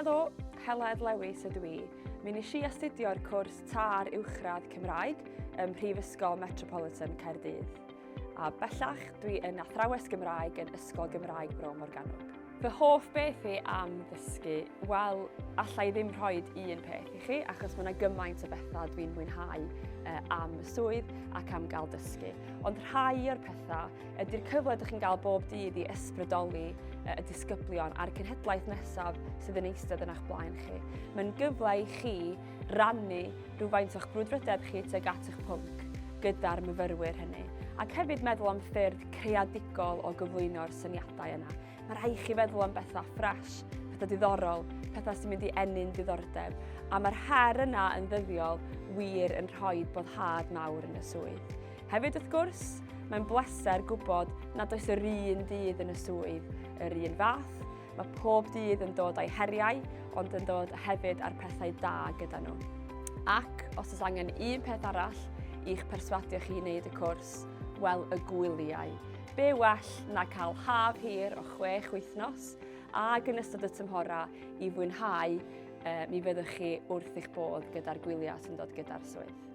Helo, Heledd Lewis ydw i. Mi nes i astudio'r cwrs TAR Uwchradd Cymraeg ym Mhrifysgol Metropolitan Caerdydd. A bellach dwi yn athrawes Gymraeg yn Ysgol Gymraeg Bro Morgannwg. Fy hoff beth i am ddysgu, wel, alla i ddim rhoi un peth i chi, achos mae yna gymaint o bethau dwi'n mwynhau eh, am y swydd ac am gael dysgu. Ond rhai o'r pethau ydy'r cyfle ydych chi'n gael bob dydd i ysbrydoli eh, y disgyblion a'r cenhedlaeth nesaf sydd yn eistedd yn eich blaen chi. Mae'n gyfle i chi rannu rhywfaint o'ch brwdfrydedd chi tuag at eich pwnc gyda'r myfyrwyr hynny. Ac hefyd meddwl am ffyrdd creadigol o gyflwyno'r syniadau yna. Mae rhaid chi feddwl am bethau ffres, pethau diddorol, pethau sy'n mynd i ennyn diddordeb. A mae'r her yna yn ddyddiol wir yn rhoi boddhad mawr yn y swydd. Hefyd wrth gwrs, mae'n bleser gwybod nad oes yr un dydd yn y swydd yr un fath. Mae pob dydd yn dod â'i heriau, ond yn dod hefyd â'r pethau da gyda nhw. Ac os oes angen un peth arall i'ch perswadio chi i wneud y cwrs, wel, y gwyliau. Be well na cael haf hir o chwech wythnos ag yn ystod y tymhorau i fwynhau, mi fyddwch chi wrth eich bodd gyda'r gwyliau sy'n dod gyda'r swydd.